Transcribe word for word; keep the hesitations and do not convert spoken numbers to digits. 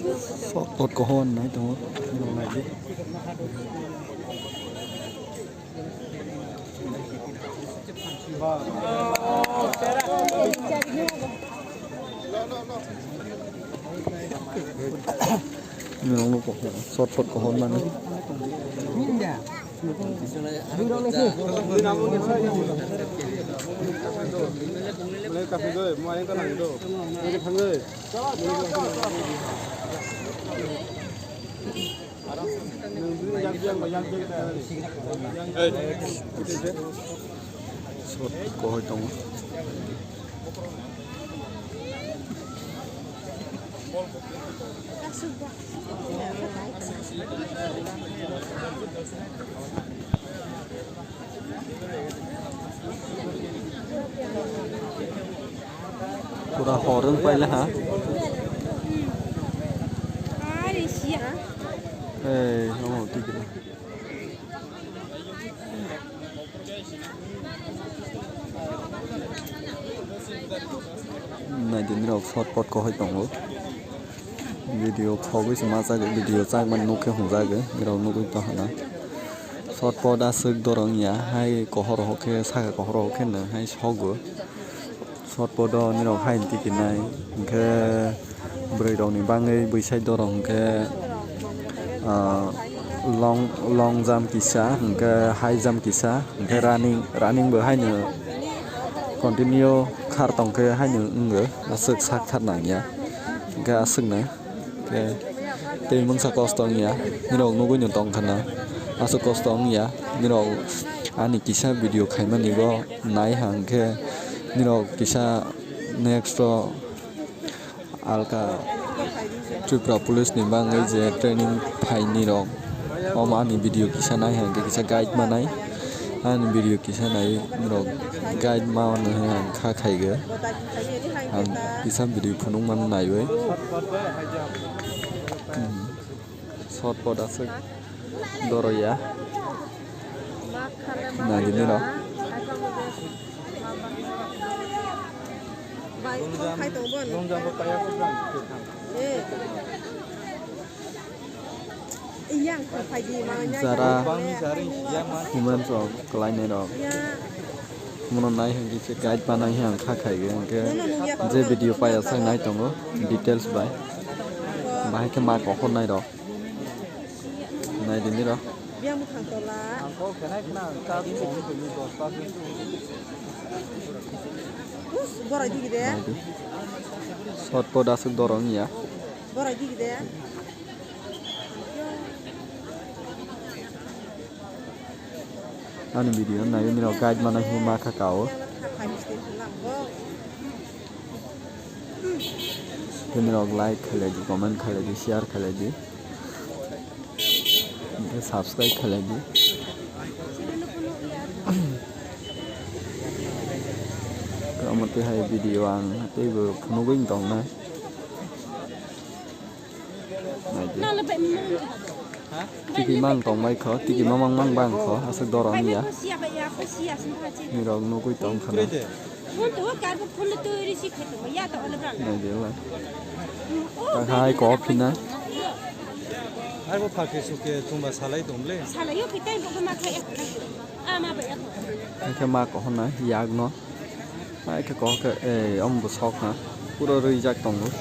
Sot pot kohon nai tongo. Nai di. Nirok no pohor, sot pot kohor mani. Sot kohor tongo. Pura hor wng paila ha. Ei, omo twi kwrwi. Naidi nirok sot pot kohoi tongo. Video khogwi se ma chagwi, video chakmani nuk khe hwnjagwi, nirok nugwi tongkha na. Sot pot aswk dorong ya, hai kohor ho khe, saka kohor ho khe nw hai sogo. Sot podo nirok hai twi kinai, hwnkhe bwrwi rokni bangwi bwsai dorong hwnkhe, ah, long, long jump kisa, hwnkhe high jump kisa, hwnkhe running, running bo haino continue khar tongkhe haino wngo, aswk sak thar nangya, hwnkhe aswkno. Khe tei mungsa kosto wngya, nirok nugwi no tongkha na. Aswk kosto wngya, nirok ani kisa video khaimani bo nai hang khe nirok kisa next o alka Tripura Police ni bangwi je training phaini rok. Omo ani video kisa nai hwnkhe kisa guide manai. Ani video kisa nai norok guide ma hwnwi ang kha khaigwi. Ang kisa video phunuk mano naiwi. Hmm. Short pod aswk doro ya. Nai di nino. Bai, kok khai tong bon. Eh. Iyang kok khai di ma nya. Jara. Human rok, kelainai rok. Ya. Mono nai hwnkhe se guide manai hwnkhe ang kha khaigwi hwnkhe je video paiya sai nai tongo details bai. Bahai khe ma kok hor nai rok. Nai di niro. Biyang bwkhang tola. Ang kok khenai khna ang ta di song tumi dos ta di. Us, borai digi de. Nai di. Short pod aswk dorong ya. Borai digi de. Ani video nai niro guide mana hi ma kha kao. Tei nirok like khailai di, comment khailai di, share khailai di. Hwnkhe subscribe khailai di. Omo twi hai video ang teibo phunugwi tong nai. Nai di. Tiki mang tong bai kho, tiki mamang mang bang kho, aswk dorong ya. Nirok nugwi tong khana. Nai di la. Hai ko phina. Hai bo phakhe sukhe thumba salai tong le. Hwnkhe ma ko honna yak no. Hai khe ko khe, eh, omo bo sok na. Pura rwi jak tongo.